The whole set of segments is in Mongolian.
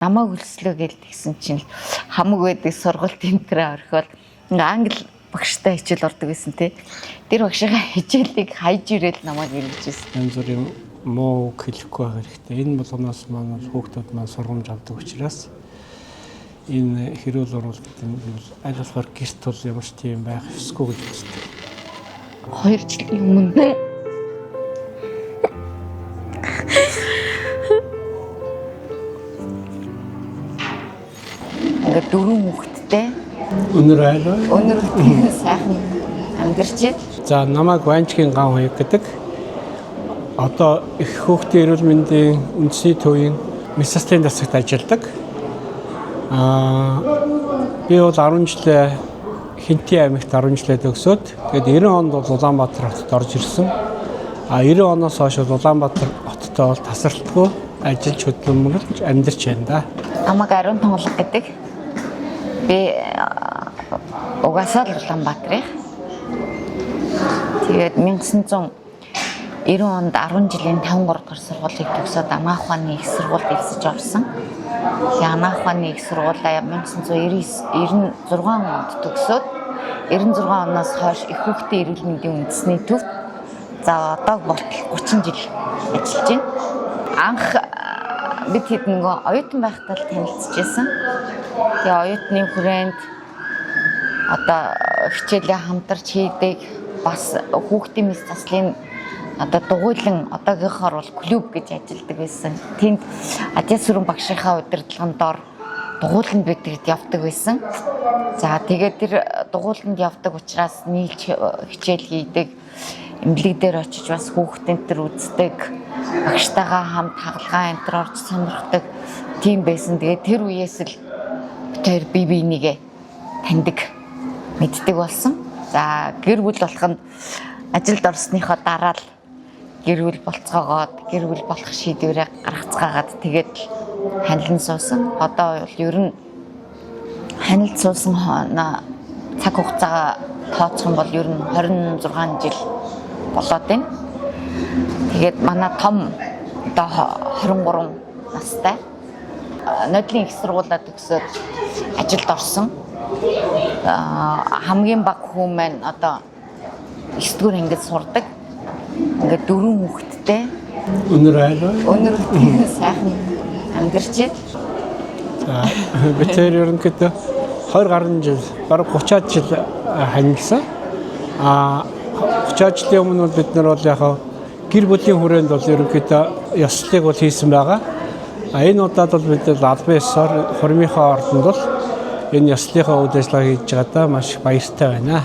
Намайг өлслөө гэл тэгсэн чинь хамаг байдаг сургалт энэ тэрэ орхиол ингээ англи багштай хичээл ордог байсан те. Тэр багшийнхаа хичээлийг хайж ирээл намайг ирж байсан. Янз бүрийн муу үг хэлэхгүй байх хэрэгтэй. Энэ болгоноос маань хүүхдүүд маань сургамж авдаг учраас энэ хэрүүл уруул гэдэг нь аль болохоор гэрт бол ямар ч тийм байх ёсгүй гэж үздэг. 2 жилийн өмнө ингээд дөрвөн хүүхэдтэй Өнөр айл. Өнөр сайхан амьдарч байна. За намайг Ванчгийн ган хоёг гэдэг. Одоо их хүүхдийн эрүүл мэндийн үндэсний төвийн медсестрийн засагт ажилладаг. Би бол 10 жилээ Хинти аймагт 10 жилээ төгсөөд тэгээд 90 онд бол Улаанбаатар хотод орж ирсэн. 90 оноос хойш бол Улаанбаатар хоттой бол тасралтгүй ажиллаж хөдөлмөрлөж амьдарч байна да. Намайг Ариун Тунгалаг гэдэг. Би угаасаа л Улаанбаатарын. Тэгээд 1990 онд 10 жилийн 53 дугаар сургуулийг төгсөөд Анагаах ухааны их сургуульд элсэж орсон. Тэгээ Анагаах ухааны их сургуулаа 1996 онд төгсөөд 96 оноос хойш их хүүхдийн эрүүл мэндийн үндэсний төвд за одоо болтол 30 жил ажиллаж байна. Анх бид хэд нөгөө оюутан байхдаа л танилцж байсан. Тэгээ оюутны хүрээнд одоо хичээлээ хамтарч хийдэг, бас хүүхдийн мэс заслын одоо дугуйлан одоогийнхоор бол клуб гэж ажилладаг байсан. Тэнд Ажаа сүрэн багшийнхаа удирдлагын дор дугуйланд бид тэгэд явдаг байсан. За тэгээд тэр дугуйланд явдаг учраас нийлж хичээл хийдэг, эмнэлэг дээр очиж бас хүүхдэн төр үздэг, багштайгаа хамт хагалгаа энэ төр орж сонирхдаг тийм байсан. Тэгээд тэр үеэс л бид хоёр бие биенийгээ таньдаг, мэддэг болсон. За гэр бүл болох нь ажилд орсныхоо дараа л гэр бүл болцоогоод гэр бүл болох шийдвэрээ гаргацгаагаад тэгээд л ханилан суусан. Одоо бол ер нь ханилд суусан цаг хугацаагаа тооцох юм бол ер нь 26 жил болоод байна. Тэгээд манай том одоо 23 настай. Нодлын их сургуулаа төгсөөд ажилд орсон. Хамгийн бага хүү маань одоо 9 дугаар ангид сурдаг. Ингээд дөрвөн хүүхэдтэй. Өнөр айл. Өнөр сайхан амьдарч байна. За бид тэр ерөнхийдөө 20 гаруй жил, бараг 30 жил ханилсан. 30 жилийн өмнө бол бид нар бол яг гэр бүлийн хүрээнд бол ерөнхийдөө ёслолыг бол хийсэн байгаа. Энэ удаад бол бид албан ёсоор хурмынхаа ордонд бол энэ ёслолынхаа үйл ажиллагаа хийж байгаадаа маш их баяртай байна.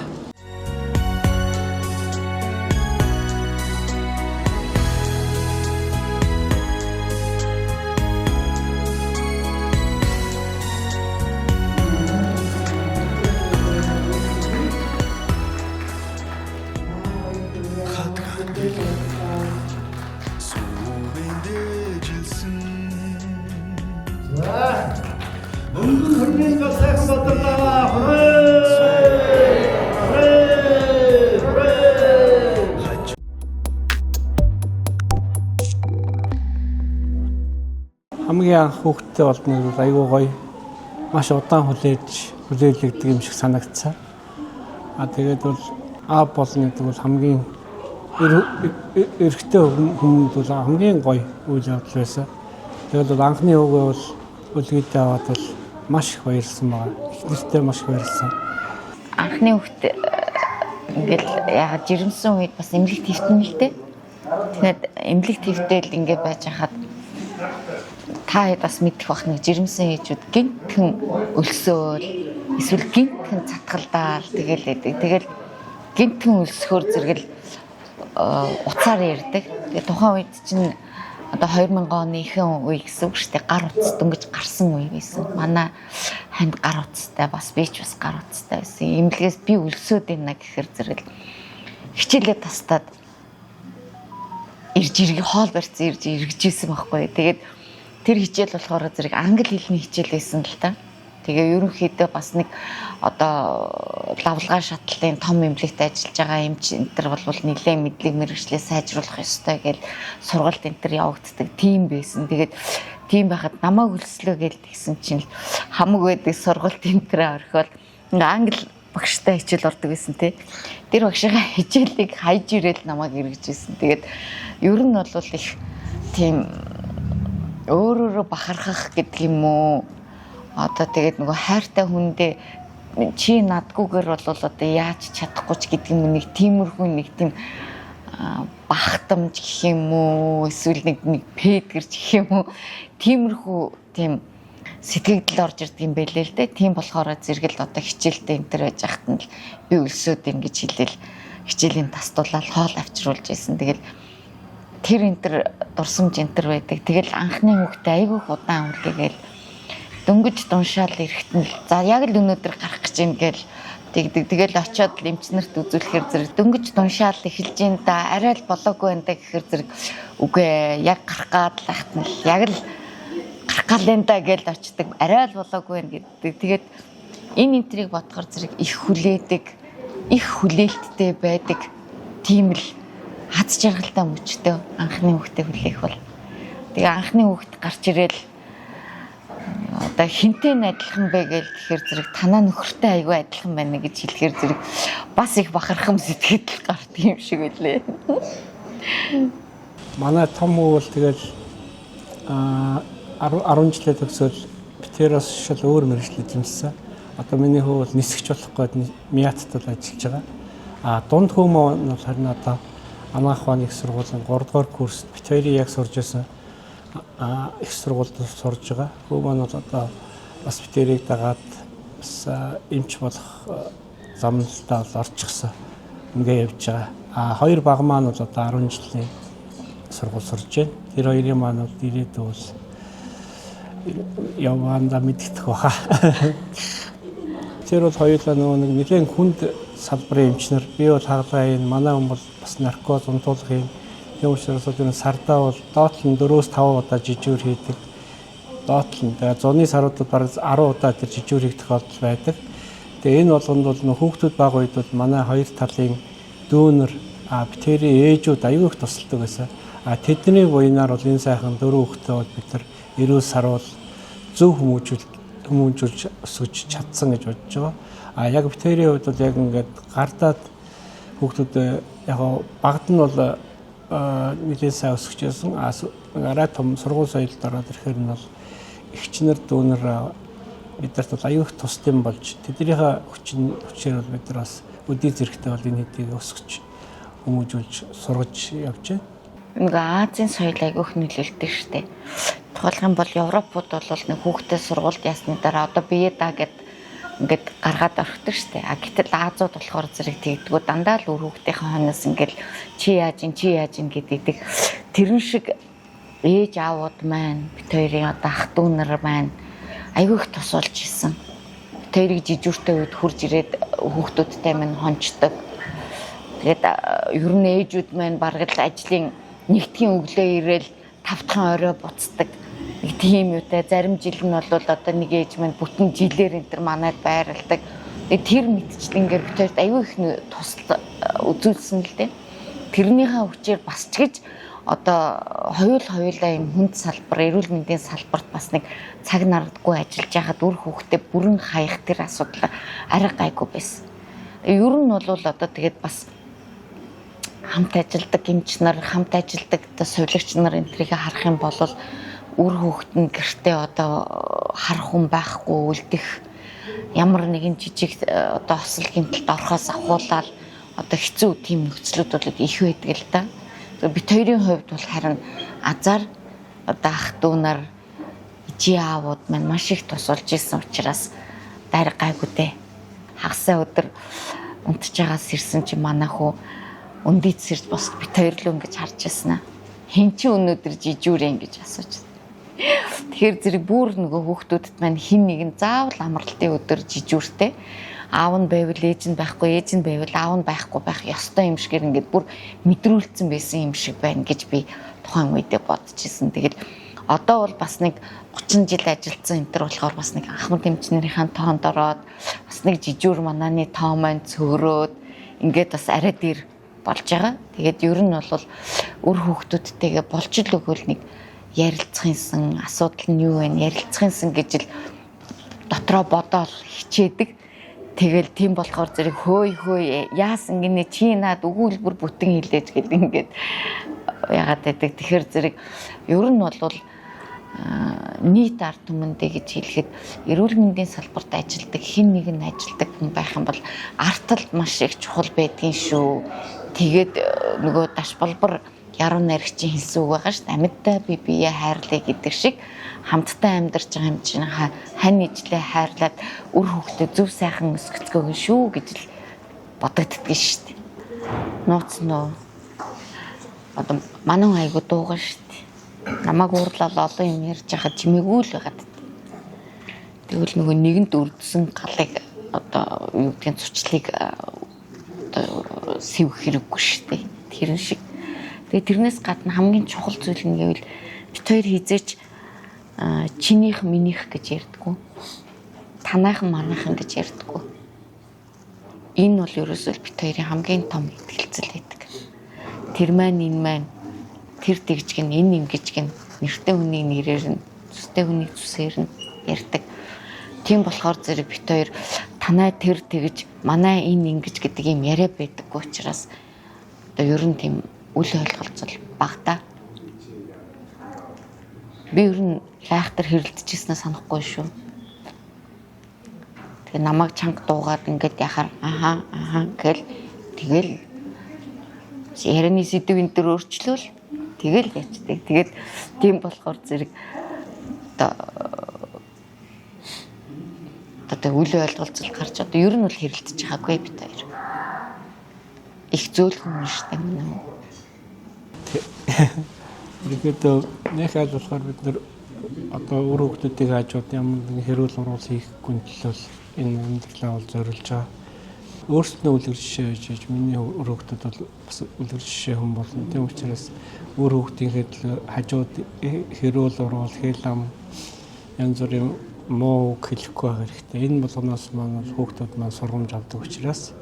Хамгийн анх хүүхдтэй болдно бол айгүй гоё. Маш удаан хүлээлгдэг юм шиг санагдсан. Тэгээд бол аав болно гэдэг бол хамгийн эрэгтэй хүмүүнд бол хамгийн гоё үйл явдал байсан. Тэгээд бол анхны хүүгээ бол үлгийдээ аваад бол маш их баярлсан байгаа. Эхнэртэй маш их баярлсан. Анхны хүүхд ингээл яагаад жирэмсэн үед бас эмнэлэг твтэн л дээ. Тэгэхээр эмнэлэг твтэл ингээд байж хахад та хэд бас мэдэх бах нэг жирэмсэн ээжүүд гинтхэн өлсөөл эсвэл гинтхэн цатгалдаал тэгэл байдаг. Тэгэл гинтхэн өлсөхөөр зэрэгэл уцаар ярьдаг. Тэгээ тухайн үед чинь одоо 2000 оны ихэнх үе гэсэн үг шүү дээ. Гар утас дөнгөж гарсан үе байсан. Манай ханд гар утастай бас би ч бас гар утастай байсан. Эмнэлгээс би өлсөөд байна гэхээр зэрэгэл хичээлээ тастаад ирж иргэ хоол барьсан ирж эргэж исэн байхгүй. Тэгээд тэр хичээл болохоор зэрэг англи хэлний хичээл байсан л та. Тэгээ ерөнхийдөө бас нэг одоо лавлгаа шатлалын том эмнэлэгт ажиллаж байгаа эмч энэ төр бол нэлээд мэдлэг мэргэжлээ сайжруулах ёстой гэж сургалт энэ төр явагддаг тийм байсан. Тэгээд Тийм байхад намайг өлслөө гэл тэгсэн чинь хамаг байдаг сургалт энэ тэрэ орхиол ингээ англи багштай хичээл ордог байсан те. Тэр багшийнхаа хичээлийг хайж ирээл намайг эргэж исэн. Тэгээд ер нь бол их тийм өөрөөрөө бахархах гэдэг юм уу? Одоо тэгээд нөгөө хайртай хүндээ чи надгүйгээр бол одоо яаж чадахгүй ч гэдэг юм нэг тиймэрхүү нэг тийм бахтамж гэх юм уу, эсвэл нэг нэг пэдгэрч гэх юм уу, тиймэрхүү тийм сэтгэгдэл орж ирдэг юм байлээ л дээ. Тийм болохоор зэрэгэл одоо хичээлтэй энэ төр байж хахад нь л би өлсөөд ингэж хэлээл хичээлийн тастуулаад хоол авчруулж исэн. Тэгэл тэр энэ төр дурсамж энэ төр байдаг. Тэгэл анхны хүүхдээ айгүйх удаан хүлээгээл дөнгөж дуншаал ирэхэд нь л за яг л өнөөдөр гарах гэж юм гээл тэгдэг. Тэгэл очиод л эмчнэрт үзүүлэхээр зэрэг дөнгөж дуншаал эхэлж ин да, арай л болоогүй байна да гэхээр зэрэг үгүй яг гарах гад л ахт нь л яг л гарах гал энэ да гээл очдөг. Арай л болоогүй байна гэдэг. Тэгээд энэ энтрийг бодохоор зэрэг их хүлээдэг, их хүлээлттэй байдаг. Тийм л хаз жаргалтай мөчтэй анхны хүүхдээ хүлээх бол. Тэгээ анхны хүүхд гарч ирээл одоо хинтээ нь адилхан бэ гээл тэгэхээр зэрэг танаа нөхөртэй айгүй адилхан байна гэж хэлэхээр зэрэг бас их бахархам сэтгэл гарт юм шиг үлээ. Манай том хүү бол тэгэл 10 жилээ төгсөөл битэр бас шал өөр мэргэжил эзэмшсэн. Одоо миний хүү бол нисгч болох гээд Миатад бол ажиллаж байгаа. А дунд хүү маань бол харин одоо Анагаах ухааны их сургуулийн 3 дугаар курст бит хоёрын яг сурж байсан их сургуульд сурж байгаа. Хүү маань бол одоо бас бит хоёрыг дагаад бас эмч болох замналдаа бол орчихсон. Ингээ явж байгаа. А хоёр баг маань бол одоо 10 жилийн сургууль сурж байна. Тэр хоёрын маань бол ирээдүй бол яваанда мэддэх баха. Тэр бол хоёулаа нөгөө нэг нэлээд хүнд салбарын эмчнэр. Би бол хагалгаа юм, манай хүн бол бас наркоз унтуулах юм. Тийм учраас бол энэ сардаа бол доотлон 4-5 удаа жижүүр хийдэг. Доотлон. Тэгээ зуны саруудад бараг 10 удаа тэр жижүүр хийх тохиолдол байдаг. Тэгээ энэ болгонд бол нөх хүүхдүүд бага үед бол манай хоёр талын дүүнер битэрийн ээжүүд аюу их тусалдаг байсан. А тэдний буйнаар бол энэ сайхан дөрөв хүүхдээ бол бид нар эрүүл саруул зөв хүмүүжүүлж өсгөж чадсан гэж бодож байгаа. А яг битэрийн хувьд бол яг ингээд гардаад хүүхдүүд яг багад нь бол нэлээд сайн өсгөж байсан. А арай том сургууль соёлд ороод ирэхээр нь бол эгчнэр дүүнер бидэрт бол аюу их тусдим болж тэднийхээ хүчээр бол бид нар бас өдий зэрэгтэй бол энэ хэдийг өсгөж хүмүүжүүлж сургаж явж байна. Нэг Азийн соёл айгүйх нөлөөлдөг штэ. Тухайлх юм бол Европууд бол нэг хүүхдээ сургуульд ясны дараа одоо бие даа гэд ингээд гаргаад орхидог штэ. А гэтэл Азууд болохоор зэрэг тэгдэггүй, дандаа л үр хүүхдийнхээ хойноос ингээд чи яаж ин чи яаж ин гэдэг. Тэрэн шиг ээж аавууд маань бит хоёрын одоо ах дүү нар маань айгүй их тусалж исэн. Бит хоёрыг жижүүртэй үед хурж ирээд хүүхдүүдтэй минь хончдог. Тэгээд ер нь ээжүүд маань бараг л ажлын нэгтгэн өглөө ирээл тавтхан орой буцдаг. Нэг тийм юутай зарим жил нь бол одоо нэг ээж маань бүтэн жилээр энэ төр манайд байралдаг. Тэгээд тэр мэтчлэнгээр бит хоёрт айгүй их тусал үзүүлсэн л дээ. Тэрнийхээ хүчээр бас ч гэж одоо хоёулаа юм хүнд салбар, эрүүл мэндийн салбарт бас нэг цаг нардаггүй ажиллаж байхад үр хүүхдээ бүрэн хаях тэр асуудал арай гайгүй байсан. Ер нь бол одоо тэгээд бас хамт ажилладаг эмч нар, хамт ажилладаг одоо сувилагч нар энэ тэрийг харах юм бол үр хүүхэд нь гэртээ одоо харах хүн байхгүй үлдэх, ямар нэгэн жижиг одоо осол гэмтэлд орохоос ахуулаад одоо хэцүү тийм нөхцлүүд бол их байдаг л да. Бит хоёрын хувьд бол харин азар одоо ах дүү нар, ижи аавууд маань маш их тусалж исэн учраас дайр гайгүй дээ. Хагасаа өдөр унтж байгаас ирсэн чи манай хүү өндийц сэрж бос бит хоёр л ингэж харж байсан аа. Хин чи өнөөдөр жижүүрэн гэж асууж. Тэгэхээр зэрэг бүр нөгөө хүүхдүүдэд маань хин нэгэн заавал амралтын өдөр жижүүртэй аав нь байвал ээж нь байхгүй, ээж нь байвал аав нь байхгүй байх ёстой юм шигээр ингээд бүр мэдрүүлсэн байсан юм шиг байна гэж би тухайн үедээ бодож исэн. Тэгэл одоо бол бас нэг 30 жил ажилласан энэ төр болохоор бас нэг анхмад эмчнэрийнхээ тоонд ороод бас нэг жижүүр манааны тоо маань цөөрөөд ингээд бас арай дээр болж байгаа. Тэгээд ер нь бол үр хүүхдүүдтэйгээ болж л өгөөл нэг ярилцах юмсан, асуудал нь юу вэ? Ярилцах юмсан гэж л дотроо бодоол хичээдэг. Тэгэл тийм болохоор зэрэг хөөй хөөй яасан гинэ чи наад өгүүлбэр бүтэн хэлээж гэл ингээд яагаад байдаг. Тэгэхээр зэрэг ер нь бол нийт ард түмэндээ гэж хэлэхэд эрүүл мэндийн салбарт ажилладаг хэн нэг нь ажилладаг хүн байх юм бол арт талд маш их чухал байдгийн шүү. Тэгээд нөгөө даш болбор яруу найрагчийн хэлсэн үг байгаа шүү дээ. Амьдтай би бие хайрлаа гэдэг шиг хамтдаа амьдарч байгаа юм чинь хань ижлээ хайрлаад үр хөвгтөө зөв сайхан өсгөцгөөгөн шүү гэж л бодогддгийг шүү дээ. Нууц нөө. Одоо манай хүн айгу дууган шүү дээ. Намайг уурлал олон юм ярьж байхад чимээгүй л байгаад. Тэгвэл нөгөө нэгэнд өрдсөн галыг одоо юу гэдгийг зурчлалыг одоо сэвх хэрэггүй шүү дээ. Тэрэн шиг. Тэгээ тэрнээс гадна хамгийн чухал зүйл нь гэвэл бит хоёр хизээч чинийх минийх гэж ярьдгүү. Танайхан манайхан гэж ярьдгүү. Энэ бол ерөөсөө бит хоёрын хамгийн том итгэлцэл байдаг. Тэр маань энэ маань тэр тэгж гин энэ ингэж гин нэртэй хүний нэрээр нь зүстэй хүний зүсээр нь ярьдаг. Тийм болохоор зэрэг бит хоёр танай тэр тэгж манай энэ ингэж гэдэг юм яриа байдаггүй учраас одоо ер нь тийм үл ойлголцол багтаа. Би ер нь лайхтар хэрэлдэжсэнээ санахгүй шүү. Тэгээ намайг чанга дуугаад ингээд яхаар аха аха гэл тэгэл ярианы сэдв энэ төр өөрчлөөл тэгэл ячдаг. Тэгээд тийм болохоор зэрэг одоо үл ойлголцол гарч одоо ер нь бол хэрэлдэж байгаагүй бит хоёр. Их зөөлхөн хүн шүү дээ манай хүн. Ерөнхийдөө нэг айл болохоор бид нэр одоо үр хөвгтүүдийн хажууд ямар нэгэн хэрүүл уруул хийхгүй төлөө энэ амьдралаа бол зориулж байгаа. Өөрсдөө үлгэр жишээ байж байж миний үр хөвгтүүд бол бас үлгэр жишээ хүн болно. Тийм учраас үр хөвгтийнхээ төлөө хажууд хэрүүл уруул хэл ам янз бүрийн муу үг хэлэхгүй байх хэрэгтэй. Энэ болгоноос маань хүүхдүүд маань сургамж авдаг учраас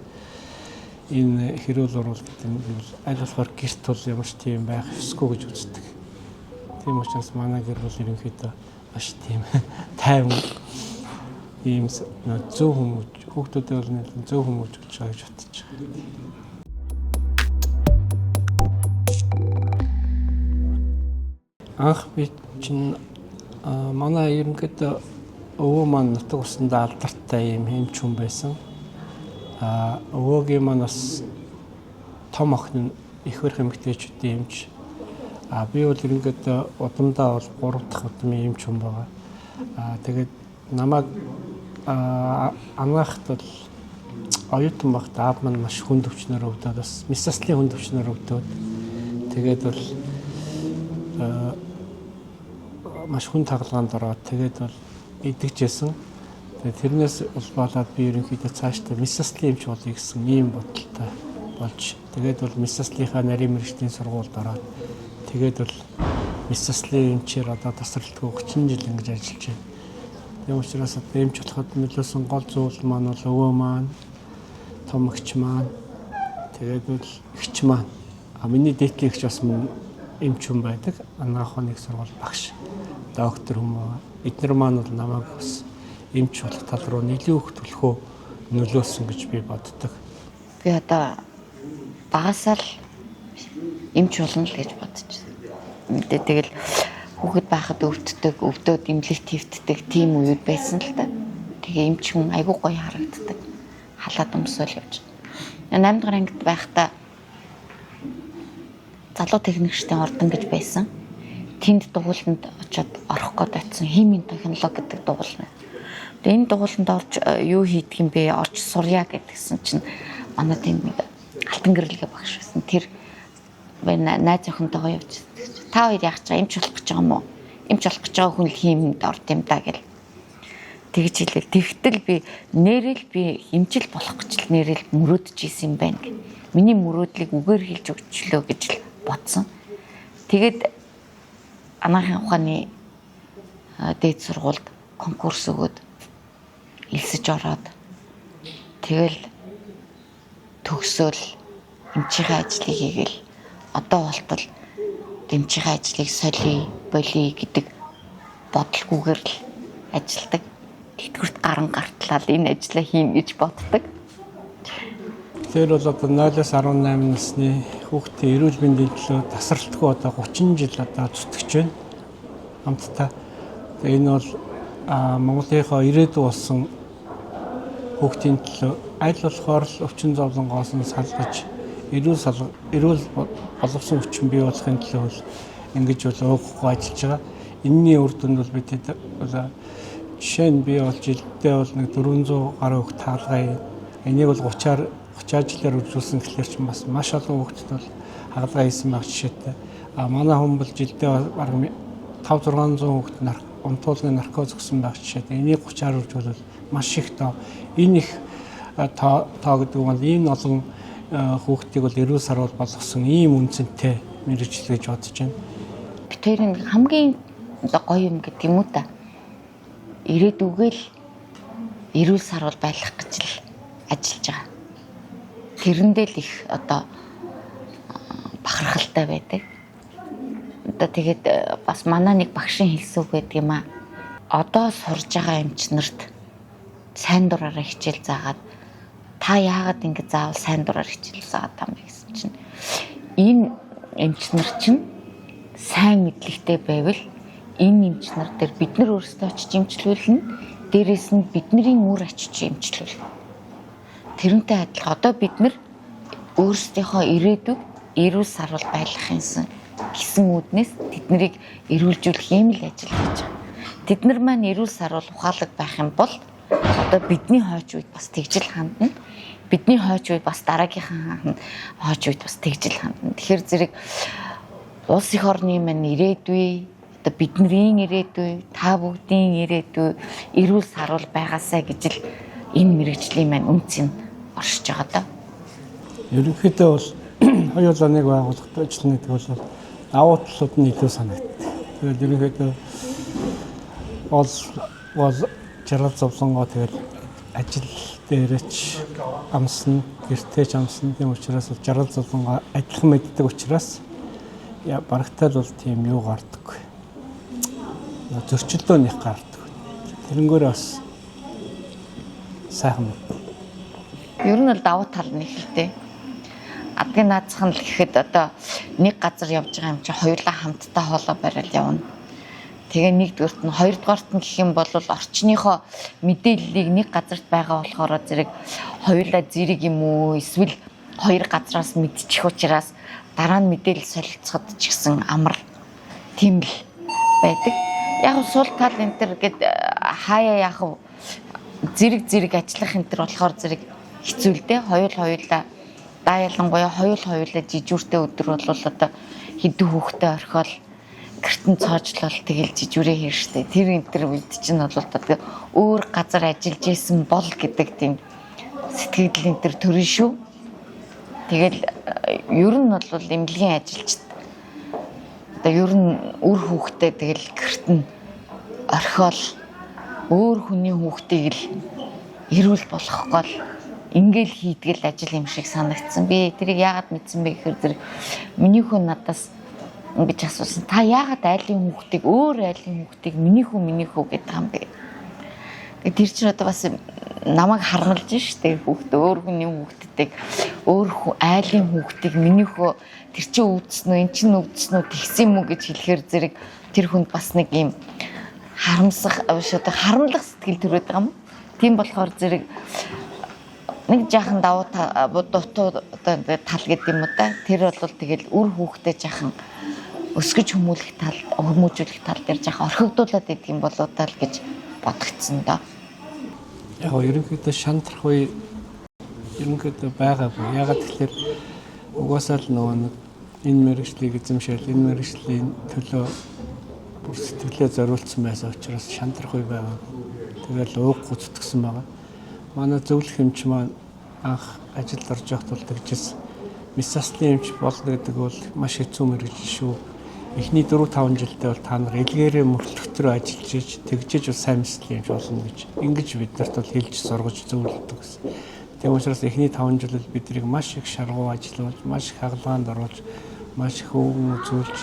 энэ хэрүүл уруул гэдэг нь аль болохоор гэрт бол ямар ч тийм байх ёсгүй гэж үздэг. Тийм учраас манай гэр бол ерөнхийдөө маш тийм тайван ийм зөв хүмүүж хүүхдүүдээ бол нэлээд зөв хүмүүжүүлж байгаа гэж бодож байгаа. Анх би чинь манай ерөнхийдөө өвөө маань нутаг усандаа алдартай ийм эмч хүн байсан. Өвөөгийн маань бас том охин нь их хөрх эмэгтэйчүүдийн эмч. Би бол ерөнхийдөө удамдаа бол 3 дахь удмын эмч хүн байгаа. Тэгээд намайг анаахт бол оюутан багт аав маань маш хүнд өвчнөр өвдөд бас мэс заслын хүнд өвчнөр өвдөд тэгээд бол маш хүнд хагалгаанд ороод тэгээд бол идэгжсэн. Тэгээд тэрнээс улбаалаад би ерөнхийдөө цаашдаа мэс заслын эмч болъё гэсэн ийм бодолтой болж тэгээд бол мэс заслынхаа нарийн мэргэжлийн сургуульд ороод тэгээд бол мэс заслын эмчээр одоо тасралтгүй 30 жил ингэж ажиллаж байна. Тийм учраас одоо эмч болоход нөлөөсөн гол зүйл маань бол өвөө маань, том эгч маань, тэгээд бол эгч маань. Миний дээдлийн эгч бас мөн эмч хүн байдаг. Анагаах ухааны сургууль багш, доктор хүн байгаа. Эднэр маань бол намайг бас эмч болох тал руу нэлээд их төлхөө нөлөөлсөн гэж би боддог. Би одоо багасаа л эмч болно л гэж бодож байна. Мэдээ тэгэл хүүхэд байхад өвддөг, өвдөөд эмнэлэгт хөвтдөг тийм үеуд байсан л та. Тэгээ эмч хүн айгүй гоё харагддаг. Халаад өмсөөл явж. 8 дугаар ангид байхдаа залуу техникчдийн ордон гэж байсан. Тэнд дугууланд очиод орох гээд очисон. Химийн технологи гэдэг дугуул. Тэгээ энэ дугууланд орж юу хийдэг юм бэ? Орж сурья гэдгсэн чинь манай тэнд нэг алтан гэрлэгээ багш байсан. Тэр найз охинтойгоо явж. Та хоёр яах гэж байгаа? Эмч болох гэж байгаа юм уу? Эмч болох гэж байгаа хүн л хиймэнд орд юм да гэл. Тэгж хэлээл. Тэгтэл би нэрэл би эмчил болох гэж л нэрэл мөрөөдөж исэн юм байна гэх. Миний мөрөөдлийг үгээр хэлж өгчлөө гэж л бодсон. Тэгээд анагаахын ухааны дээд сургуульд конкурс өгөөд элсэж ороод тэгэл төгсөөл эмчийнхээ ажлыг хийгээл одоо болтол Эмчийн ажлыг солиё, болиё гэдэг бодолгүйгээр л ажилладаг. Тэтгэврт гаран гартлаа л энэ ажлаа хийнэ гэж боддог. Тэр бол одоо 0-аас 18 насны хүүхдийн эрүүл мэндийн төлөө тасралтгүй одоо 30 жил одоо зүтгэж байна. Хамтдаа. Энэ бол Монголынхоо ирээдүй болсон хүүхдийн төлөө аль болохоор л өвчин зовлонгоос нь салгаж эрүүл боловсон хүчин бий болохын төлөө бол ингэж бол уугахгүй ажиллаж байгаа. Энэний үр дүнд бол бид бол жишээ нь би бол жилдээ бол нэг 400 гаруй хүүхд хаалгаа. Энийг бол 30 жилээр үржүүлсэн гэхлээр чинь бас маш олон хүүхдэд бол хагалгаа хийсэн байх жишээтэй. А манай хүн бол жилдээ бараг 5 600 хүүхд унтуулгын наркоз өгсөн байх жишээтэй. Энийг 30-аар үржүүлвэл маш их тоо. Энэ их тоо гэдэг нь бол ийм олон хүүхдийг бол эрүүл саруул болгосон ийм үнцэнтэй мэргэжил гэж бодож байна. Бид хоёрын хамгийн гоё юм гэдэг юм уу та. Ирээдүгөө л эрүүл саруул байх гэж л ажиллаж байгаа. Тэрэндээ л их одоо бахархалтай байдаг. Одоо тэгээд бас манай нэг багшийн хэлсэн үг байдаг юм аа. Одоо сурж байгаа эмч нарт сайн дураараа хичээл заагаад та яагаад ингэж заавал сайн дураар хичээл заагаад там бэ гэсэн чинь энэ эмч нар чинь сайн мэдлэгтэй байвал энэ эмч нар дээр бид нар өөрсдөө очиж эмчлүүлнэ. Дээрээс нь бидний үр очиж эмчлүүлнэ. Тэрнтэй адилхан одоо бид нар өөрсдийнхөө ирээдүйг эрүүл саруул байлгах юмсан гэсэн үүднээс тэднийг эрүүлжүүлэх юм л ажил хийж байгаа. Тэд нар маань эрүүл саруул ухаалаг байх юм бол одоо бидний хойч үед бас тэгжил хандна. Бидний хойч үед бас дараагийнхаа хойч үед бас тэгжил хандна. Тэгэхээр зэрэг улс их орны маань ирээдүй, одоо бидний ирээдүй, та бүгдийн ирээдүй эрүүл саруул байгаасай гэж л энэ мэргэжлийн маань үнц нь оршиж байгаа даа. Ерөнхийдөө бол хоёулаа нэг байгууллагад ажиллана гэдэг бол давуу талууд нь илүү санагддаг. Тэгэл ерөнхийдөө бол жаргал зовлонгоо тэгэл ажил дээрээ ч амсна, гэртээ ч амсна. Тийм учраас бол жаргал зовлонгоо адилхан мэддэг учраас барагтаа л бол тийм юу гардаггүй. Зөрчилдөө нэг гардаг. Тэрнгээрээ бас сайхан мэд. Ер нь бол давуу тал нь их л дээ. Адгийн наацх нь л гэхэд одоо нэг газар явж байгаа юм чи хоёулаа хамтдаа хоолой барайл явна. Тэгээ нэгдүгüрт нь, хоёрдугаарт нь гэх юм бол орчныхоо мэдээллийг нэг газарт байгаа болохоор зэрэг хоёулаа зэрэг юм уу эсвэл хоёр газраас мэдчих учраас дараа нь мэдээлэл солилцоход ч гэсэн амар тийм л байдаг. Яг сул тал энэ төр гэд хаяа яах вэ? Зэрэг зэрэг ажиллах энэ төр болохоор зэрэг хэцүү л дээ. Хоёулаа даа ялангуяа хоёулаа жижүүртэй өдөр бол одоо хэдэн хүүхдээ орхиол гэртэн цоожлол тэгэл жижүүрээ хийн штэ. Тэр энэ төр үед чинь бол одоо өөр газар ажиллаж исэн бол гэдэг тийм сэтгэгдэл энэ төр төрөн шүү. Тэгэл ер нь бол эмнэлгийн ажилчид одоо ер нь үр хүүхдээ тэгэл гэрт нь орхиол өөр хүний хүүхдийг л эрүүл болгох гол ингээл хийдгэл ажил юм шиг санагдсан. Би тэрийг яагаад мэдсэн бэ гэхээр зэрэг миний хүн надаас ингэж асуусан. Та яагаад айлын хүүхдийг өөр айлын хүүхдийг миний хүү миний хүү гэдэг юм бэ? Тэгээд тэр чинь одоо бас намайг харамлж штэ хүүхд өөр хүний хүүхдүүдийг өөр айлын хүүхдийг миний хүү тэр чинь өвдсөн үү эн чинь өвдсөн үү тэгсэн юм уу гэж хэлэхээр зэрэг тэр хүнд бас нэг юм харамсах биш одоо харамлах сэтгэл төрөөд байгаа юм. Тийм болохоор зэрэг нэг жаахан давуу дутуу одоо тал гэдэг юм уу да. Тэр бол тэгэл үр хүүхдээ жаахан өсгөж хүмүүлэх тал, хүмүүжүүлэх тал дээр жаахан орхигдуулаад идэх юм болоо даа л гэж бодогдсон доо. Яг ерөнхийдөө шантрах үе ерөнхийдөө байгаагүй. Ягаад тэгэхээр угаасаа л нөгөө нэг энэ мэргэжлийг эзэмшээл, энэ мэргэжлийн төлөө бүр сэтгэлээ зориулсан байсан учраас шантрах үе байгаагүй. Тэгэл ууггүй зүтгэсэн байгаа. Манай зөвлөх эмч маань анх ажилд орж явахд бол тэгжээс мэс заслын эмч болно гэдэг бол маш хэцүү мэргэжил шүү. Эхний 4-5 жилдээ бол та нар элгээрээ мөртлөгтөрөө ажиллаж иж тэгжиж бол сайн мэслийн эмч болно гэж ингэж бид нарт бол хэлж сургаж зөвлөдөг гэсэн. Тийм учраас эхний 5 жил бол биднийг маш их шаргуу ажиллуулж, маш их хагалгаанд оруулж, маш их өвгөн үзүүлж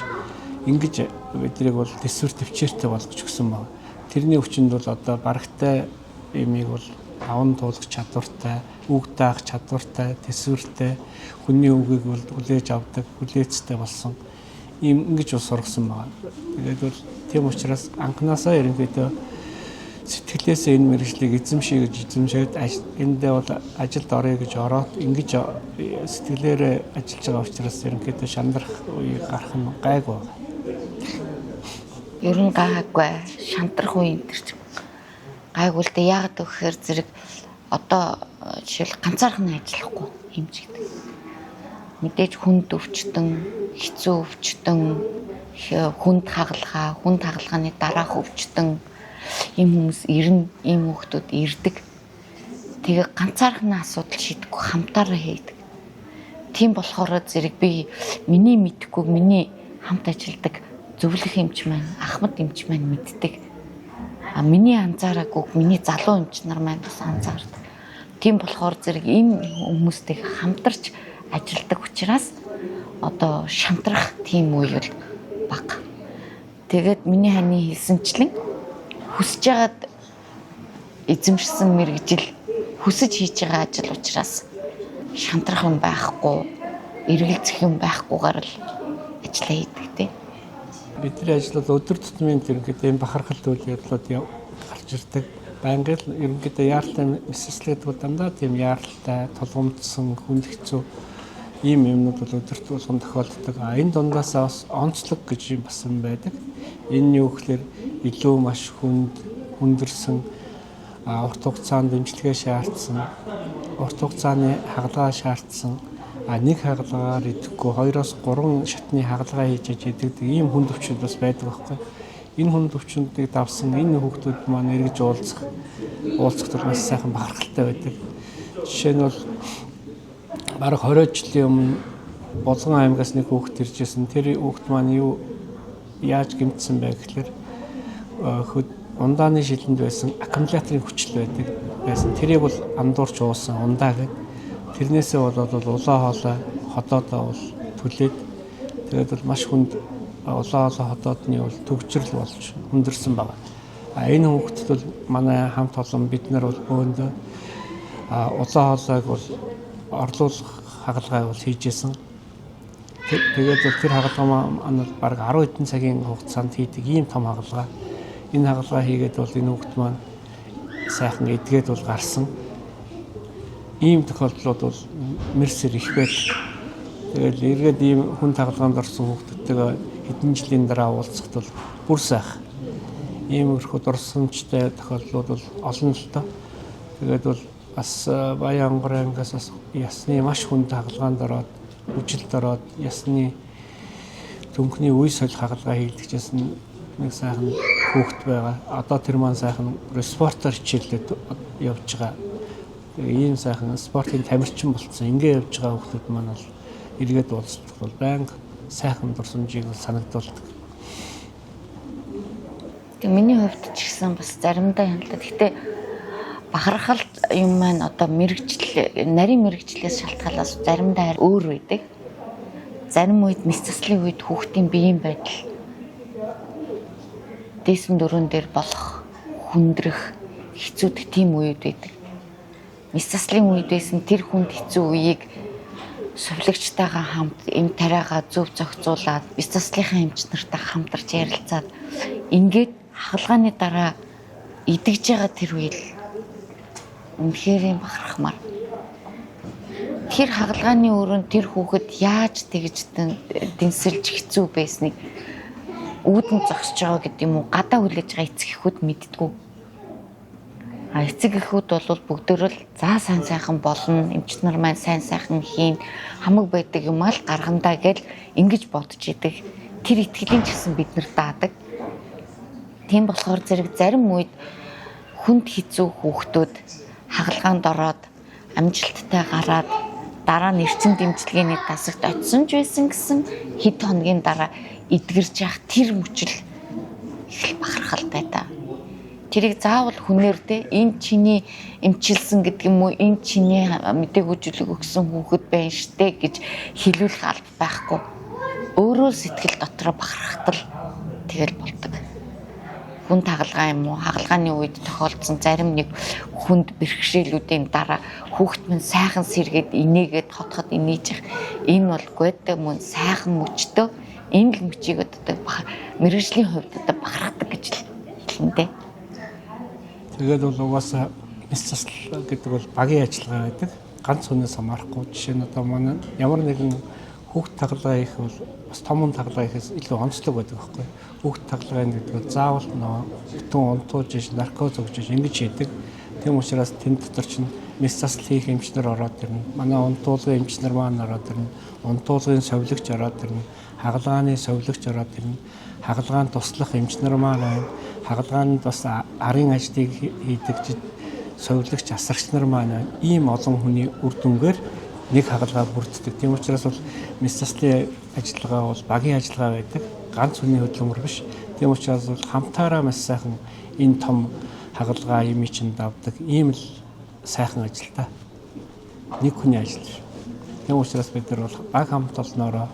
Ингэж биднийг бол төсвөр төвчээртэй болгож өгсөн байна. Тэрний хүчинд бол одоо барагтай имийг бол даван туулах чадвартай, үг даах чадвартай, төсвөртэй, хүний үгийг бол хүлээж авдаг, хүлээцтэй болсон. Ийм ингэж бол сургасан байна. Тэгээд бол тийм учраас анханасаа ерөнхийдөө сэтгэлээсээ энэ мэргэжлийг эзэмшье гэж эзэмшээд эндээ бол ажилд оръё гэж ороод ингэж сэтгэлээрээ ажиллаж байгаа учраас ерөнхийдөө шандрах үе гарах нь гайгүй байна. Ер нь гайгүй, шантрах үе энэ төр ч гайгүй л дээ. Яагаад гэхээр зэрэг одоо жишээл ганцаархан ажиллахгүй эмч гэдэг. Мэдээж хүнд өвчтөн, хэцүү өвчтөн, хүнд хагалгаа, хүнд хагалгааны дараах өвчтөн ийм хүмүүс ирнэ, ийм хүүхдүүд ирдэг. Тэгээ ганцаархны асуудал шийдэхгүй хамтаараа хийдэг. Тийм болохоор зэрэг би миний мэдэхгүй миний хамт ажилладаг зөвлөх эмч маань, ахмад эмч маань мэддэг. А миний анзаараагүй миний залуу эмч нар маань бас анзаардаг. Тийм болохоор зэрэг энэ хүмүүстэй хамтарч ажилладаг учраас одоо шантрах тийм үе бол бага. Тэгээд миний ханы хэлсэнчлэн хүсэж байгаад эзэмшсэн мэргэжил, хүсэж хийж байгаа ажил учраас шантрах юм байхгүй, эргэлзэх юм байхгүйгээр л ажиллаа хийдэг тий. Бидний ажил бол өдөр тутмын ерөнхийдөө энэ бахархал үйл явдлууд гарч ирдэг. Байнгын л ерөнхийдөө яаралтай мэсэслэг гэдэг бол дандаа тийм яаралтай, тулгамдсан, хүнд хэцүү ийм юмнууд бол өдөрт болгон тохиолддог. А энэ дундаас бас онцлог гэж юм бас юм байдаг. Энэ юу гэхээр илүү маш хүнд хүндэрсэн, урт хугацаанд дэмжлэгээ шаардсан, урт хугацааны хагалгаа шаардсан, нэг хагалгаагаар идэхгүй 2-оос 3 шатны хагалгаа хийж идэг ийм хүнд өвчнүүд бас байдаг байхгүй. Энэ хүнд өвчнүүдийг давсан энэ хүүхдүүд маань эргэж уулзахад бол маш сайхан бахархалтай байдаг. Жишээ нь бол бараг 20 жилийн өмнө Булган аймагаас нэг хүүхэд ирж ирсэн. Тэр хүүхэд маань юу яаж гэмтсэн бэ гэхлээр ундааны шилэнд байсан аккумуляторын хүчил байдаг байсан. Тэрийг бол андуурч уусан ундаа гэдэг. Тэрнээсээ болоод бол улаан хоолой ходоодоо бол түлээд тэгээд бол маш хүнд улаан хоолой ходоодны бол төгжрөл болж хүндэрсэн байна. А энэ хүүхдэд бол манай хамт олон бид нар бол бөөндөө улаан хоолойг бол орлуулах хагалгаа бол хийж исэн. Тэгээд бол тэр хагалгаа маань бол бараг 10 хэдэн цагийн хугацаанд хийдэг ийм том хагалгаа. Энэ хагалгаа хийгээд бол энэ хүүхд маань сайхан эдгээд бол гарсан. Ийм тохиолдлууд бол мэрсэр их байдаг. Тэгэл эргээд ийм хүн хагалгаанд орсон хүүхдүүдтэйгээ хэдэн жилийн дараа уулзахад бол бүр сайхан. Иймэрхүү дурсамжтай тохиолдлууд бол олон л доо. Тэгээд бол бас Баян-Онгор аймгаас бас ясны маш хүнд хагалгаанд ороод, үжилд ороод, ясны түнхний үе солих хагалгаа хийлгэжсэн нэг сайхан хүүхэд байгаа. Одоо тэр маань сайхан спортоор хичээллээд явж байгаа. Тэгээ ийм сайхан спортын тамирчин болцсон. Ингээ явж байгаа хүүхдүүд маань бол эргээд уулзах бол байнга сайхан дурсамжийг бол санагдуулдаг. Тэгээ миний хувьд ч гэсэн бас заримдаа хяналт. Гэхдээ бахархал юм маань одоо мэрэгжил, нарийн мэрэгжлээс шалтгаалаад заримдаа өөр байдаг. Зарим үед мэс заслын үед хүүхдийн биеийн байдал дээсэн дөрөн дээр болох хүндрэх хэцүүдэх тийм үеуд байдаг. Мэс заслын үед байсан тэр хүнд хэцүү үеийг сувилагчтайгаа хамт эм тариагаа зөв зохицуулаад мэс заслынхаа эмч нартай хамтарч ярилцаад ингээд хагалгааны дараа идэгж байгаа тэр үе л үнэхээр юм бахархмаар. Тэр хагалгааны өрөөнд тэр хүүхэд яаж тэгж дэнсэлж хэцүү байсныг үүдэн зогсож байгаа гэдэг юм уу, гадаа хүлээж байгаа эцэг эхүүд мэддэггүй. А эцэг эхүүд бол бүгдөө л за сайн сайхан болно, эмч нар маань сайн сайхан хийн, хамаг байдаг юм аа л гаргандаа гэл ингэж бодож идэг. Тэр итгэлийг ч гэсэн бид нар даадаг. Тийм болохоор зэрэг зарим үед хүнд хэцүү хүүхдүүд хагалгаанд ороод амжилттай гараад дараа нь эрчим дэмжлэгээний дасагт очисон ч байсан гэсэн хэд хоногийн дараа эдгэрж явах тэр мөчл их л бахархалтай та. Тэрийг заавал хүнээр те энэ чиний эмчилсэн гэдэг юм уу, энэ чиний мдэггүй зүйлийг өгсөн хүүхэд байна штэ гэж хэлүүлэх алба байхгүй. Өөрөө сэтгэл дотроо бахархтал тэгэл болдог. Хүн тагалгаа юм уу? Хагалгааны үед тохиолдсон зарим нэг хүнд бэрхшээлүүдийн дараа хүүхэд минь сайхан сэргээд инээгээд хотход инээж их энэ бол гойтой мөн сайхан мөчтөө энэ л мөчийг одоо мэргэжлийн хувьд одоо бахархдаг гэж хэлнэ дээ. Тэгээд бол угаасаа мэс засал гэдэг бол багийн ажиллагаа байдаг. Ганц хүнээс хамаарахгүй. Жишээ нь одоо манай ямар нэгэн хүүхд тагалгаа хийх бол бас томон тагалгаа хийхээс илүү онцлог байдаг байхгүй. Хүүхд тагалгаа гэдэг бол заавал нөө бүтэн унтууж иш наркоз өгч иш ингэж хийдэг. Тийм учраас тэнд дотор чинь мэс засал хийх эмчнэр ороод ирнэ. Манай унтуулгын эмчнэр маань ороод ирнэ. Унтуулгын совилогч ороод ирнэ. Хагалгааны совилогч ороод ирнэ. Хагалгаанд туслах эмчнэр маань байна. Хагалгаанд бас арын ажлыг хийдэг совилогч асрагч нар маань байна. Ийм олон хүний үр дүнгээр нэг хагалгаа бүрддэг. Тийм учраас бол мэс заслын ажиллагаа бол багийн ажиллагаа байдаг. Ганц хүний хөдөлмөр биш. Тийм учраас бол хамтаараа маш сайхан энэ том хагалгаа юм чинь давдаг. Ийм л сайхан ажил та. Нэг хүний ажил биш. Тийм учраас бид нар бол баг хамт олноороо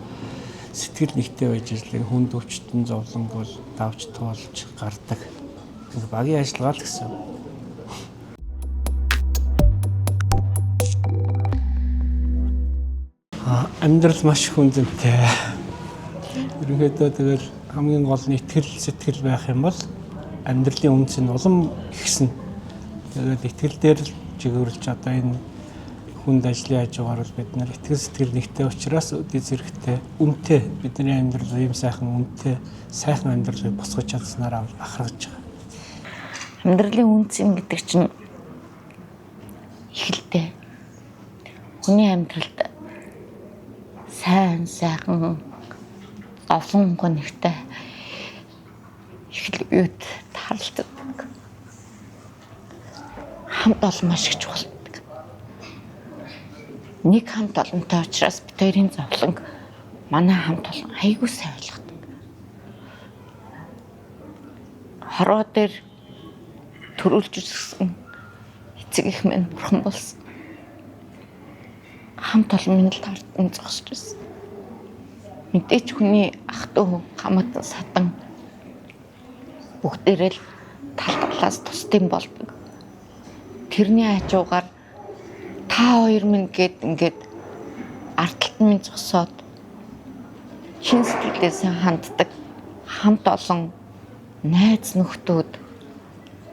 сэтгэл нэгтэй байж ажлын хүнд өвчтөн зовлонг бол давж туулж гардаг. Багийн ажиллагаа л гэсэн. Амьдрал маш хүндрэлтэй. Ерөнхийдөө тэгэл хамгийн гол нь итгэл сэтгэл байх юм бол амьдралын үнц нь улам ихсэн. Тэгээд итгэл дээр л чиглүүлж одоо энэ хүнд ажлын хажуугаар бол бид нар итгэл сэтгэл нэгтэй учраас өдий зэрэгтэй үнэтэй бидний амьдрал ийм сайхан үнэтэй сайхан амьдралыг босгож чадсанаараа бахархаж байгаа. Амьдралын үнц юм гэдэг чинь ихэлтэй. Хүний амьдралд сайн сайхан зовлон гонигтай их л үед тааралддаг. Хамт олон маш их чухалдаг. Нэг хамт олонтой учраас бид хоёрын зовлонг манай хамт олон айгүй сайн ойлгодог. Хорвоо дээр төрүүлж өсгсөн эцэг их минь бурхан болсон. Хамт олон минь л тартан зогсож байсан. Мэдээч хүний ах дүү хамаатан садан бүгдээрээ л тал талаас тусдын болдог. Тэрний хажуугаар та хоёр минь гээд ингээд ард талд минь зогсоод чин сэтгэлээсээ ханддаг хамт олон найз нөхдүүд,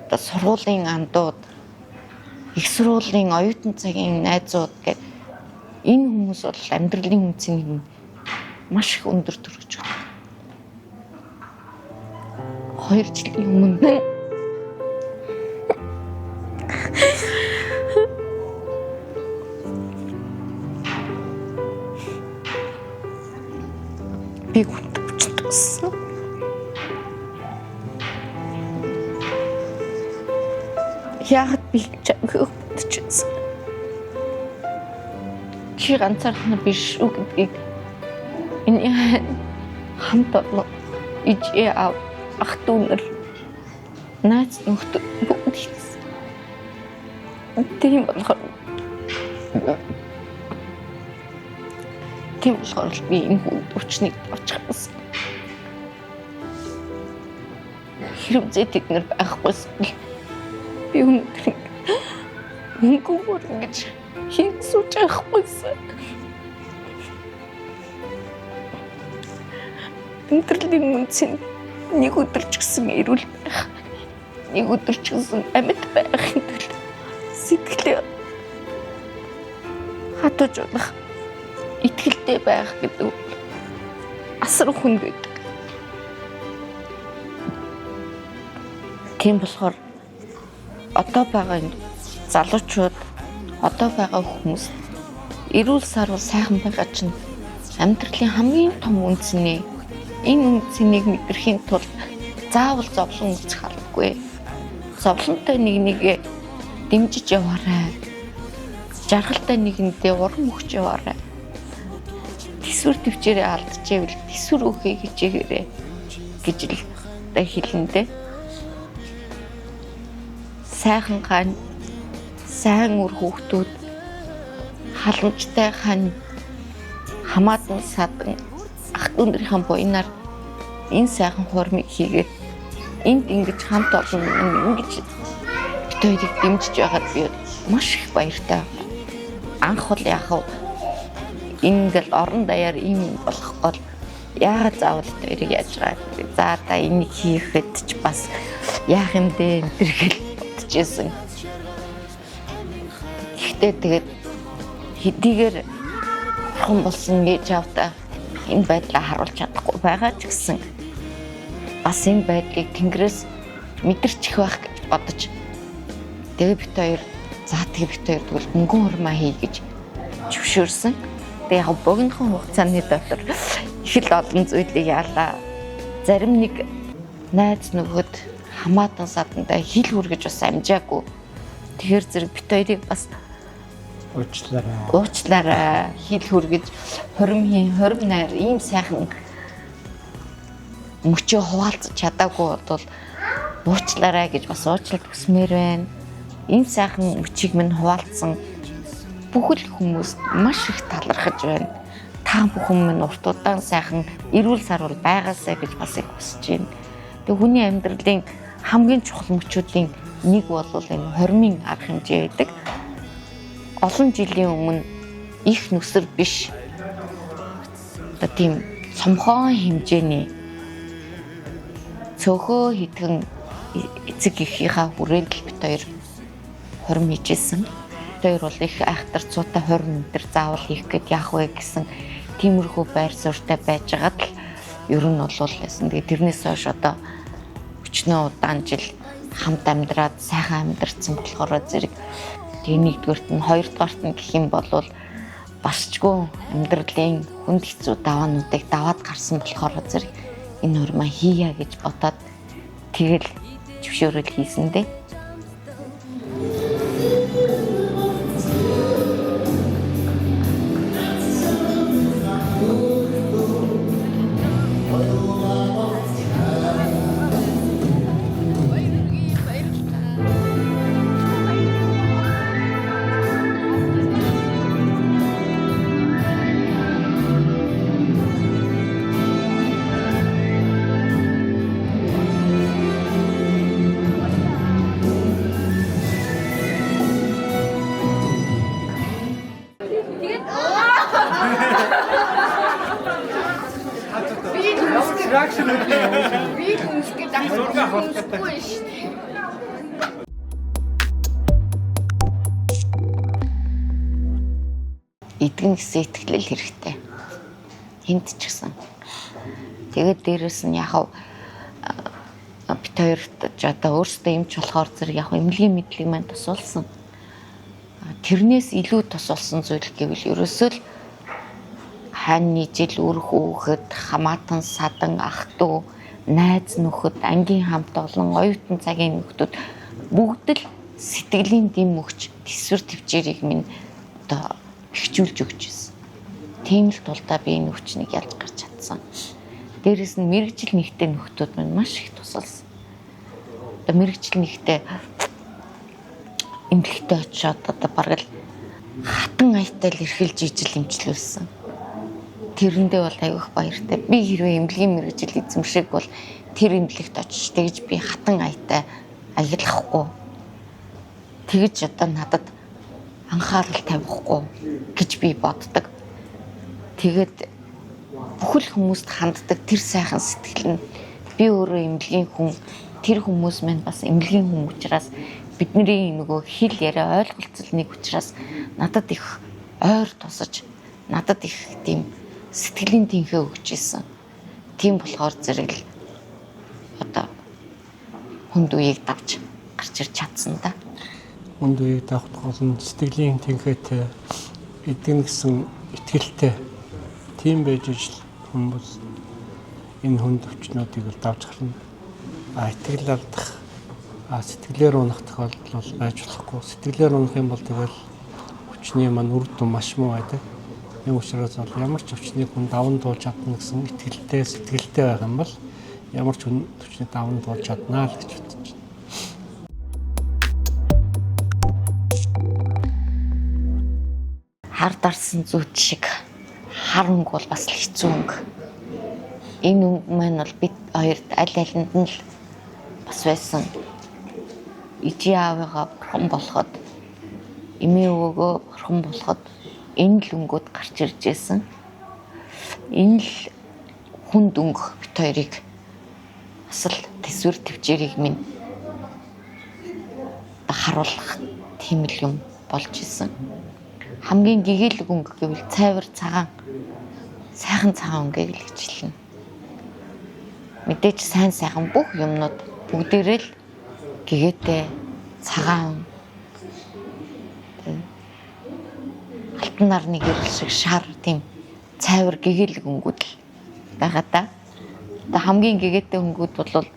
одоо сургуулийн андууд, их сургуулийн оюутан цагийн найзууд гээд энэ хүмүүс бол амьдралын үнцнийг нь маш их өндөр төрөж өгдөг. 2 жилийн өмнө би хүнд өвчтөд болсон. Яагаад би чамайг бодчихсон? Чи ганцаархна биш үү гэдгийг миний хамт олон ижээ аав ах дүү нар найз нөхдөд бүгд хэлсэн. Тийм болохоор би энэ хүнд өвчнийг авчихсан. Хэрвээ тэд нар байхгүйсэн би өнөөдөр өнгөөр ингэж хин сууж байхгүйсэн. Амьдралын үнцэн нэг өдөр ч гэсэн эрүүл байх, нэг өдөр ч гэсэн амьд байхын тулд сэтгэлээ хатуужуулах, итгэлтэй байх гэдэг асар хүн байдаг. Тийм болохоор одоо байгаа залуучууд, одоо байгаа хүмүүс эрүүл сарвал сайхан байгаа чинь амьдралын хамгийн том үнцний энэ үнцнийг мэдрэхийн тулд заавал зовлон үүсэх албагүй. Зовлонтой нэг нэгэ дэмжиж яваарай. Жаргалтай нэгэндээ урам өгч яваарай. Тэсвэр төвчээрээ алдчихвэл тэсвэр өгье хичээгээрэй гэж л одоо хэлнэ дээ. Сайхан хань, сайн үр хүүхдүүд, халамжтай хань, хамаатан садан Ах дүүнэрийн буянаар энэ сайхан хурмыг хийгээд энд ингэж хамт олон ингэж бид хоёрыг дэмжиж байгаад би маш их баяртай. Анх бол яг ингээл орон даяар ийм болох гол яагаад заавал бид хоёрыг яаж байгаа вэ? За та энийг хийхэд ч бас яах юм бэ энэ төр гэл бодож исэн. Гэхдээ тэгээд хэдийгээр бурхан болсон гэж авта энэ байдлаа харуулж чадахгүй байгаа ч гэсэн бас энэ байдлыг Тэнгэрээс мэдэрчих байх гэж бодож тэгээ бид хоёр за тэгээ бид хоёр тэгвэл мөнгөн хурмаа хий гэж зөвшөөрсөн. Тэгээ яг богинохон хугацааны дотор их л олон зүйлийг яалаа. Зарим нэг найз нөхөд хамаатан садандаа хил хүргэж бас амжаагүй. Тэгэхээр зэрэг бид хоёрыг бас Уучлаарай. уучлаарай, хил хүргэж хурим хийн, хурим найр ийм сайхан мөчөө хуваалцаж чадаагүй бол уучлаарай гэж бас уучлалт хүсмээр байна. Ийм сайхан мөчийг минь хуваалцсан бүхэл хүмүүст маш их талархаж байна. Та бүхэн минь урт удаан сайхан эрүүл саруул байгаасай гэж бас их хүсэж байна. Тэгээ хүний амьдралын хамгийн чухал мөчүүдийн нэг бол энэ хормын арга хэмжээ байдаг. Олон жилийн өмнө их нүсэр биш. Одоо тийм цомхон хэмжээний цөөхөө хитгэн эцэг эхийнхаа хүрээнд л бид хоёр хором хийжсэн. Бид хоёр бол их айхтар цуутай хором энэ төр заавал хийх гээд яах вэ гэсэн тиймэрхүү байр суурьтай байжгаад л ер нь бол байсан. Тэгээ тэрнээс хойш одоо өчнөө удаан жил хамт амьдраад сайхан амьдарсан болохоор зэрэг тэгээ нэгдүгээрт нь хоёрдугаарт нь гэх юм бол басчгүй амьдралын хүнд хэцүү даваануудыг даваад гарсан болохоор зэрэг энэ хурмаа хийя гэж бодоод тэгэл зөвшөөрөл хийсэн дээ. Би хүнсэх гэж ахахгүй шүү дээ. Эдгэн гэсэн итгэлэл хэрэгтэй. Хинт ч гэсэн. Тэгээд дээрэс нь яг бид хоёрт ч одоо өөрсдөө эмч болохоор зэрэг яг эмнэлгийн мэдлэг маань тусуулсан. Тэрнээс илүү тусуулсан зүйл гэвэл ерөөсөө л хайны жил өрх үүхэд хамаатан садан ах トゥ найз нөхөд ангийн хамт олон оюутан цагийн нөхдүүд бүгд л сэтгэлийн дэм өгч төсвөр төвчээрийг минь одоо бэхжүүлж өгч ирсэн. Тийм л тулдаа би энэ өвчнийг ялж гарч чадсан. Дээрээс нь мэрэгжил нэгтэй нөхдүүд минь маш их тусалсан. Одоо мэрэгжил нэгтэй эмнэлэгтээ очиод одоо бараг л хатан аятай л эрхэлж ижил эмчлүүлсэн. Тэрэндээ бол аягүй их баяртай. Би хэрвээ эмнэлгийн мэрэгжил эзэмшиг бол тэр эмнэлэгт очиж тэгж би хатан аятай аяглахгүй. Тэгж одоо надад анхаарал тавихгүй гэж би боддог. Тэгээд бүхэл хүмүүст ханддаг тэр сайхан сэтгэл нь би өөрөө эмнэлгийн хүн, тэр хүмүүс маань бас эмнэлгийн хүн учраас бидний нөгөө хэл яриа ойлголцол нэг учраас надад их ойр тусаж надад их тийм сэтгэлийн тэнхээ өгч исэн. Тийм болохоор зэрэг л одоо хүнд үеийг давж гарч ирч чадсан да. Хүнд үеийг давах гол нь сэтгэлийн тэнхээтэй эдгэн гэсэн итгэлтэй тийм байж ижил хүмүүс энэ хүнд өвчнүүдийг л давж гарна. А итгэл алдах, сэтгэлээр унах тохиолдол бол байж болохгүй. Сэтгэлээр унах юм бол тэгэл өвчний маань үр дүн маш муу байдаг. Энэ учраас бол ямар ч өвчнийг хүн даван туулж чадна гэсэн итгэлтэй, сэтгэлтэй байх юм бол ямар ч хүн өвчнийг даван туулж чадна л гэж бодож байна. Хар дарсан зүйт шиг хар өнгө бол бас л хэцүү өнгө. Энэ өнгө маань бол бид хоёрт аль алинд нь л бас байсан. Ижи аавыгаа бурхан болоход, эмээ өвөөгөө бурхан болоход энэ л өнгөд гарч ирж байсан. Энэ л хүнд өнгө бит хоёрыг бас л төсвөр төвчээрийг минь харуулах тийм л юм болж исэн. Хамгийн гэгээлэг өнгө гэвэл цайвар цагаан, сайхан цагаан өнгийг л гэж хэлнэ. Мэдээж сайн сайхан бүх юмнууд бүгдээрээ л гэгээтэй цагаан, алтан нарны гэрэл шиг шар тийм цайвар гэгээлэг өнгүүд л байгаа та. Одоо хамгийн гэгээтэй өнгүүд бол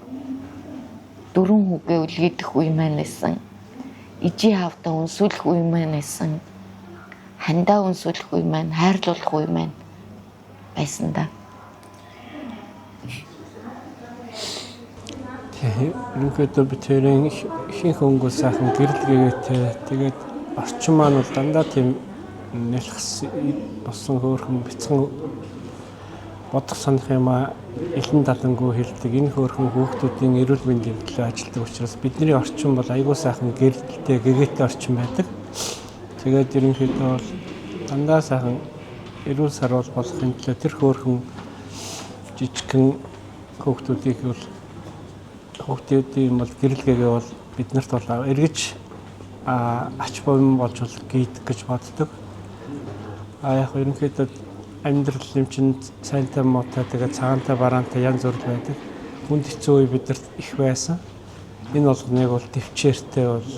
дөрвөн хүүгээ үлгээдэх үе маань байсан. Ижи хавтаа үнсүүлэх үе маань байсан. Хандаа үнсүүлэх үе маань, хайрлуулах үе маань байсан да. Ерөнхийдөө бид хоёрын ихэнх өнгө сайхан гэрэл гэгээтэй. Тэгээд орчин маань бол дандаа тийм нялхас болсон хөөрхөн бяцхан бодох санах юм а элен далангүй хэлдэг. Энэ хөөрхөн хүүхдүүдийн эрүүл мэндийн төлөө ажилладаг учраас бидний орчин бол айгүй сайхан гэрэлтэй гэгээтэй орчин байдаг. Тэгээд ерөнхийдөө бол дандаа сайхан эрүүл саруул болохын төлөө тэр хөөрхөн жижигхэн хүүхдүүдийг бол хүүхдүүдийн бол гэрэл гэгээ бол биднэрт бол эргэж ач бом болж бол гийдэг гэж боддог. А яг ерөнхийдөө амьдрал юм чинь сайнтай муутай тэгээд цагаантай бараантай янз бүр байдаг. Хүнд хэцүү үе бидэрт их байсан. Энэ болгоныг бол төвчээртэй бол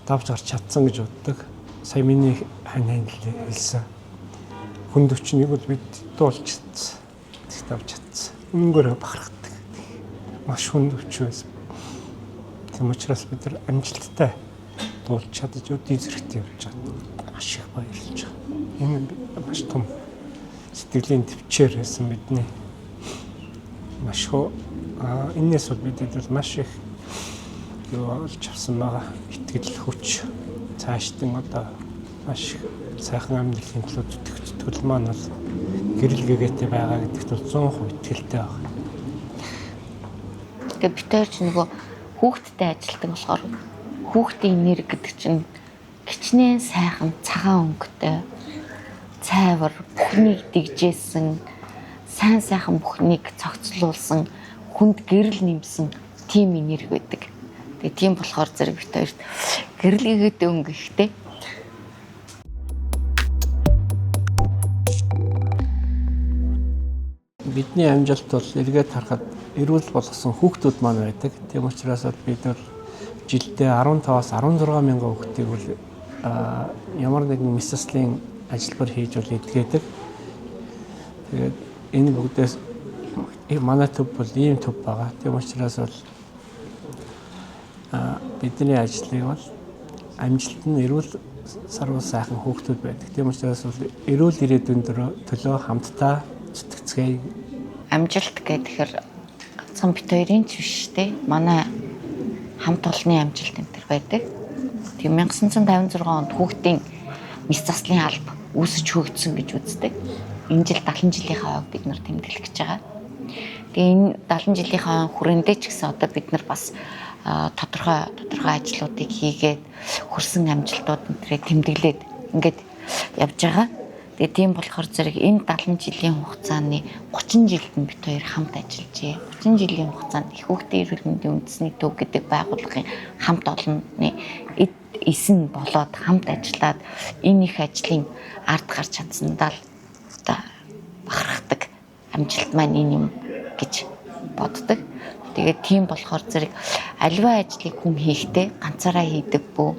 давж гарч чадсан гэж боддог. Сая миний хань хань хэлсэн. Хүнд хүчнийг бол бид дуулж чадсан. Тэг давж чадсан. Үнэнгээр бахархдаг. Маш хүнд хүч байсан. Тийм учраас бид нар амжилттай дуулж чадаж өдний зэрэгтэй явж байгаа. Маш их баярлж байгаа. Энэ маш том сэтгэлийн төвчээр байсан бидний. Маш энээс бол бидэд бол маш их юу олж авсан байгаа. Итгэл хүч цаашдын одоо маш их сайхан амьдралын төлөө зүтгэх зүтгэл маань бол гэрэл гэгээтэй байгаа гэдэгт бол 100% итгэлтэй байна. Тэгээ бид хоёр ч нөгөө хүүхдтэй ажилтдаг болохоор хүүхдийн энерги гэдэг чинь хичнээн сайхан цагаан өнгөтэй цайвар бүхнийг дэгжээсэн, сайн сайхан бүхнийг цогцлуулсан, хүнд гэрэл нэмсэн тийм энерги байдаг. Тэгээ тийм болохоор зэрэг бид хоёрт гэрэл гэгээтэй өнгө ихтэй. Бидний амжилт бол эргээд харахад эрүүл болгосон хүүхдүүд маань байдаг. Тийм учраас бид бол жилдээ 15-аас 16 мянган хүүхдийг бол ямар нэгэн мэс заслын ажилбар хийж бол эдгээдэг. Тэгээд энэ бүгдээс манай төв бол ийм төв байгаа. Тийм учраас бол бидний ажлыг бол амжилт нь эрүүл сарвал сайхан хүүхдүүд байдаг. Тийм учраас бол эрүүл ирээдүйн төлөө хамтдаа зүтгэцгээе. Амжилт гэхээр ганцхан бит хоёрын ч биш те. Манай хамт олонны амжилт энэ төр байдаг. Тийм 1956 онд хүүхдийн мэс заслын алба үүсэж хөгжсөн гэж үздэг. Энэ жил 70 жилийнхаа ойг бид нар тэмдэглэх гэж байгаа. Тэгээ энэ 70 жилийнхаа хүрээндээ ч гэсэн одоо бид нар бас тодорхой ажлуудыг хийгээд хөрсөн амжилтууд энтрээ тэмдэглээд ингээд явж байгаа. Тэгээ тийм болохоор зэрэг энэ 70 жилийн хугацааны 30 жилд нь бид хоёр хамт ажиллажээ. 30 жилийн хугацаанд их хүүхдийн эрүүл мэндийн үндэсний төв гэдэг байгууллагын хамт олонны эд эсэн болоод хамт ажиллаад энэ их ажлын ард гарч чадсандаа л одоо бахархдаг амжилт маань энэ юм гэж боддог. Тэгээд тийм болохоор зэрэг аливаа ажлыг хүн хийхдээ ганцаараа хийдэг бүү.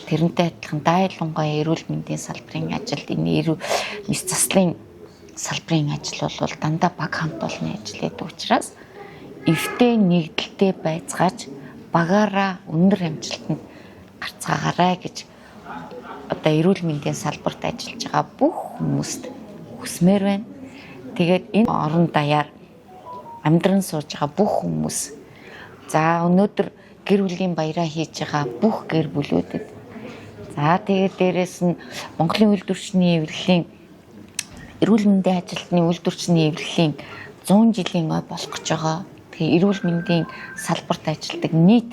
Тэрнтэй адилхан дайлангуй эрүүл мэндийн салбарын ажил, энэ эрүүл мэс заслын салбарын ажил бол дандаа баг хамт олонны ажил гэдэг учраас эвтэй нэгдэлтэй байцгааж багаараа өндөр амжилтанд гарцгаагаарай гэж одоо эрүүл мэндийн салбарт ажиллаж байгаа бүх хүмүүст хүсмээр байна. Тэгээд энэ орон даяар амьдран сууж байгаа бүх хүмүүс, за өнөөдөр гэр бүлийн баяраа хийж байгаа бүх гэр бүлүүдэд, за тэгээд дээрэс нь Монголын үйлдвэрчний эвлэлийн эрүүл мэндийн ажилтны үйлдвэрчний эвлэлийн 100 жилийн ой болох гэж байгаа. Тэгээ эрүүл мэндийн салбарт ажилладаг нийт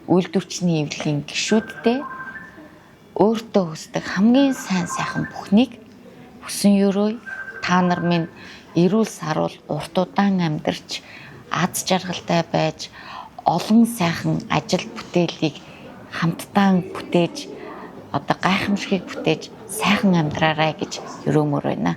үйлдвэрчний эвлэлийн гишүүддээ өөртөө хүсдэг хамгийн сайн сайхан бүхнийг хүсэн ерөөе. Та нар минь эрүүл саруул урт удаан амьдарч аз жаргалтай байж олон сайхан ажил бүтээлийг хамтдаа бүтээж одоо гайхамшигыг бүтээж сайхан амьдраарай гэж ерөөмөр байна.